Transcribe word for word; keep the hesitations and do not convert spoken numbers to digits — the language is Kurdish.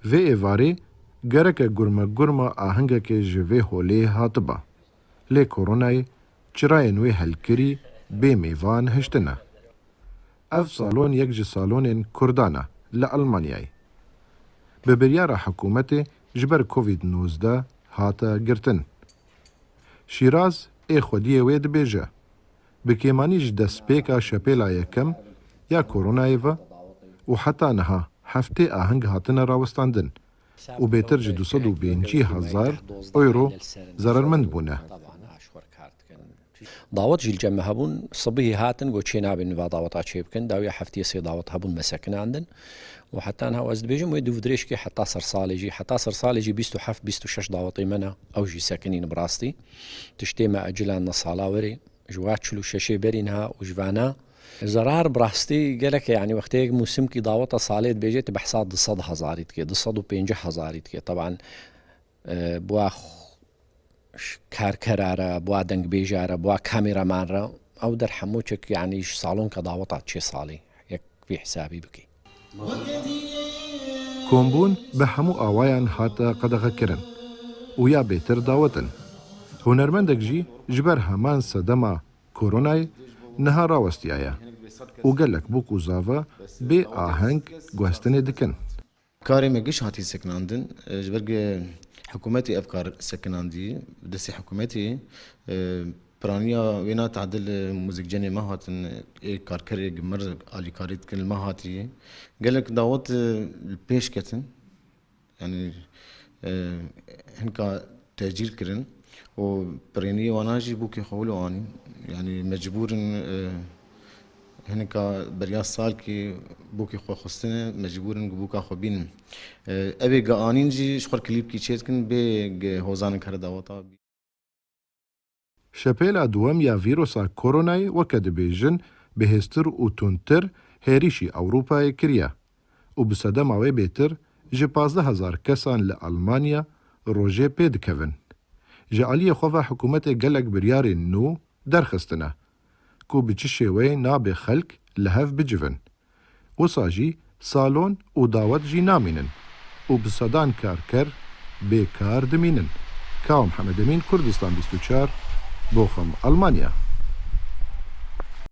Vê êvarê gereke gurmegurma ahengekê ji vê holê hatiba. Lê koronayê çirayên wê helkirî bê mêvan hiştine. Ev salon yek ji salonên Kurdan e li Almanyayê. Bi biryara hikûmetê ji ber Covid nozdeh hate girtin. Şîraz ê xwediyê wê dibêje, bi kêmanî ji destpêka şepêla yekem ya koronayê ve û heta niha heftê aheng hatine rawestandin û bêtir ji du sed û pêncî hezar euro zerermend bûne. Dawet jî li cem me hebûn, sibihî hatin, got, "Çê nabin va daweta çê bikin." Dawiya heftiyê sê dawet hebûn me sekinandin. Û heta niha ez dibêjim, wê dûv dirêjkê heta ser salê jî, heta ser salê jî bîst û heft, bîst û şeş dawetê me ne, ew jî sekinîn bi rastî. Tiştê me ecilan ne sala werê, ji wa çil û şeşê berî niha û ji vana. Zerar bi rastî gelek e, yanî wextê yek mûsimkî daweta salê dibêje, tu behsa du sed hezarî dike, du sed û pêncî hezarî dike. Teban, e, bi wa ş-, karkera re, bi wa dengbêja re, bi wa kameraman re, ew der hemû çek, yanî ji salonka daweta çê salî, yek vî hesabî bikî. Kombûn bi hemû awayan hate qedexekirin û ya bêtir dawetin. Hunermendek jî ji ber heman sedema koronayê niha rawestiyaye û gelek bûk û zava bê aheng guhestinê dikin. Karê me giş hatî sekinandin. E, ji ber ku hikûmetê ev kar sekinandî, destê hikûmetê, e, piraniya wêna tadil, e, muzîkcenê me hatin, ê karkerê gimir alîkarî dikin li me hatî. Gelek dawet, e, li pêş ketin. Yanî, e, hinka tecîl kirin û pirêniyê wana jî bûkê xwe wilo anîn. Yanî mecbûr in, e, hinka beriya salkê bûkê xwe xwistine, mecbûr in ku bûka xwe bînin. E, ev ê ge anîn jî ji xwe klîpkî çê dikin, bê ge hozanin kare daweta bî. Şepêla duwem ya vîrusa koronayê weke dibêjin bihêztir û tundtir hêrîşî Ewropayê kiriye û bi sedema wê bêtir ji pazdeh hezar kesan li Almanya rojê pê dikevin. Ji aliyê xwe ve hikûmetê gelek biryarên nû derxistine ku bi çi şêweyê nabe xelk li hev bicivin. Wisa jî salon û dawet jî namînin û bi sedan karker bê kar dimînin. Kawa Mihemed Emîn, Kurdistan bîst û çar, Bochum, Almanya.